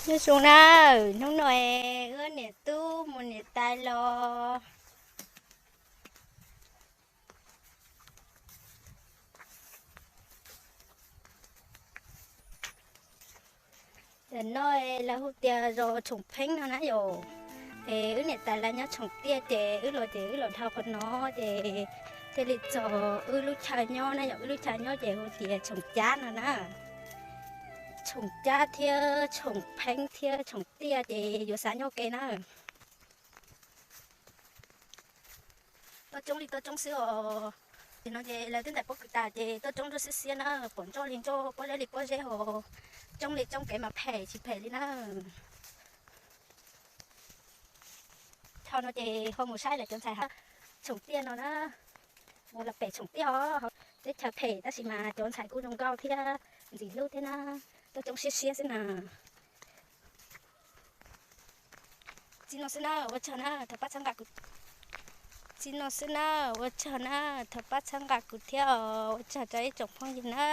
Nyob zoo na, hnub no wb niam tub mus niam tais los. Tam no lawv hu tias zos Tshoom Pheeb no na yom. Es wb niam tais lawv nyob Tshoom Tiaj ces wb los ces wb los dhau qhov no ces thiaj li txog wb lub chaw nyob na yom. Wb lub chaw nyob ces hu tias Tshoom Cab no na. Tshoom Cab thiab Tshoom Pheeb thiab Tshoom Tiaj ces yuav xav nyob ua ke na. Tuaj coob li tuaj coob xwb os. Ces no ces lawv twb ntais pob kws tas ces tuaj coob nruj xiab xiab na, pom ntsoj li ntsoj, pob zeb li pob zeb ho, coob li coob kev mas phem tsis phem li na. Thaum no ces ho mus saib lawv cov ntxhais hab Tshoom Tiaj no na, mus los pem Tshoom Tiaj os. Teb chaws phem tab sis mas cov ntxhais kuj zoo nkauj thiab ntxim hlub thiab na, tuaj coob siab siab xwb na. Txij no xwb na, ua tsaug na, thov pab txhawb nqa kuv. Txij no xwb na, ua tsaug na, thov pab txhawb nqa kuv thiab os, ua tsaug rau ib tsoom phooj ywg na.